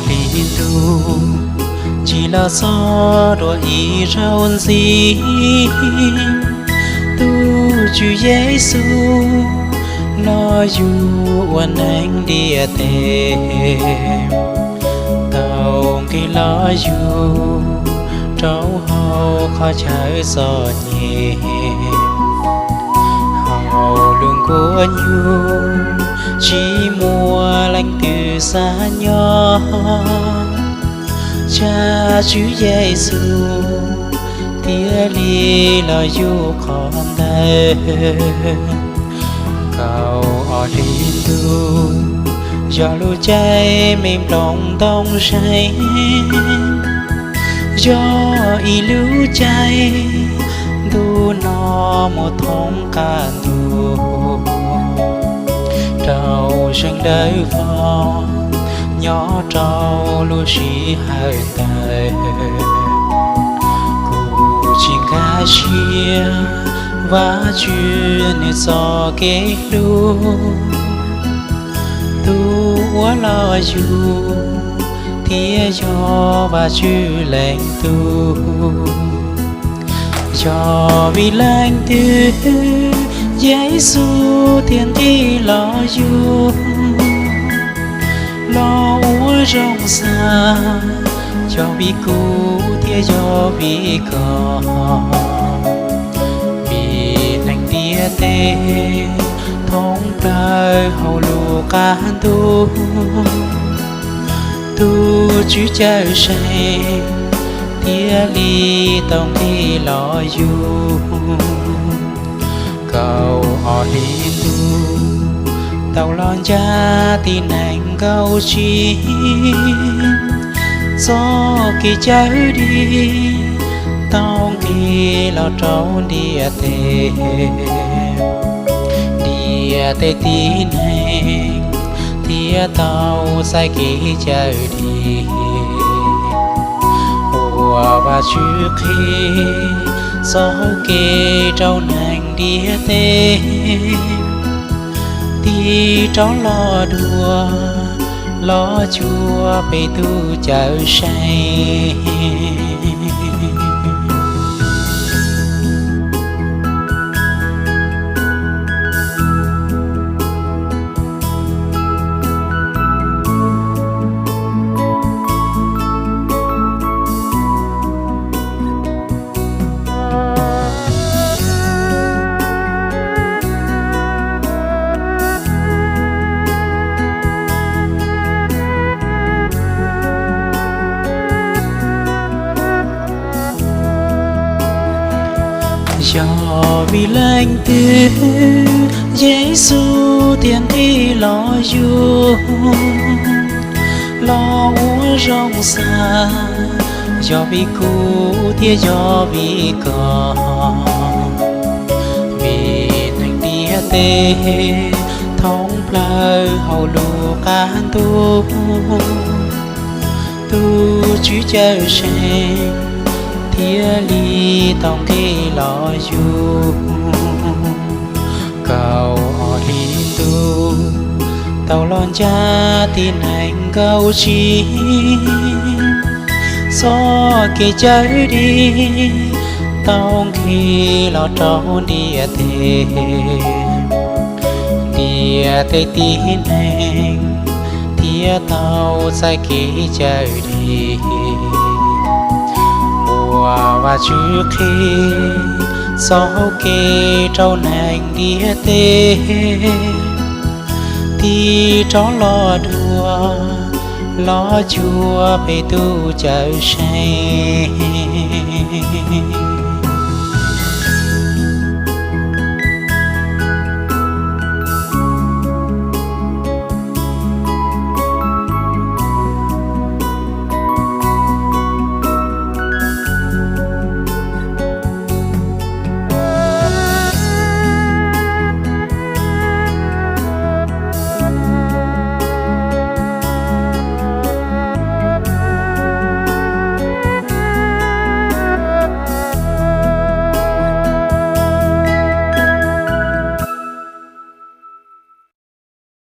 Hli ntuj ncig los txog dua ib zaug ntxiv, tus Tswv Yexus los yug ua neeg ntiaj teb, tau nqis los yug rau hauv qhov chaw txom nyem. Hauv lub nkuaj nyuj tsis muaj leej twg xav nyob, tsam Tswv Yexus thiaj li los yug qhov ntawd. Kaum ob hlis ntuj yog lub caij me nploos ntoo zeeg, yog ib lub caij ntuj no mus thoob qab ntuj, rau zeeg dawb vog nyob rau lub sij hawm ntawd. Kuv tsis nkag siab Vajtswv nws txoj kev hlub, tus uas los yug thiaj yog Vajtswv leej Tub. Yog vim leej twg Yexus thiaj nqis los yug, los ua zoo xav? Yog vim kuv thiab yog vim koj, vim neeg ntiaj teb thoob plaws hauv lub qab ntuj, tus Tswv Cawmseej thiaj li tau nqis los yug. Kaum ob hlis ntuj tau los ncaj tib neeg nkaum tsib, txoj kev cawm dim tau nqis los rau ntiaj teb. Ntiaj teb tib neeg thiaj tau txais kev cawm dim, uas Vajtswv qhia txoj hau kev rau neeg ntiaj teb, tig rov los dua los cuag peb tus Cawmseej. Yog vim leej twg Yexus thiaj nqis los yug, los ua zoo xav? Yog vim kuv thiab yog vim koj, vim neeg ntiaj teb thoob plaws hauv lub qab ntuj, tus Tswv Cawmseej thiaj li tau nqis los yug. Kaum ob hlis ntuj tau los ncaj tib neeg nkaum tsib, txoj kev cawm dim tau nqis los rau ntiaj teb. Ntiaj teb tib neeg thiaj tau txais kev cawm dim, uas Vajtswv qhia txoj hau kev rau neeg ntiaj teb, tig rov los dua los cuag peb tus Cawmseej.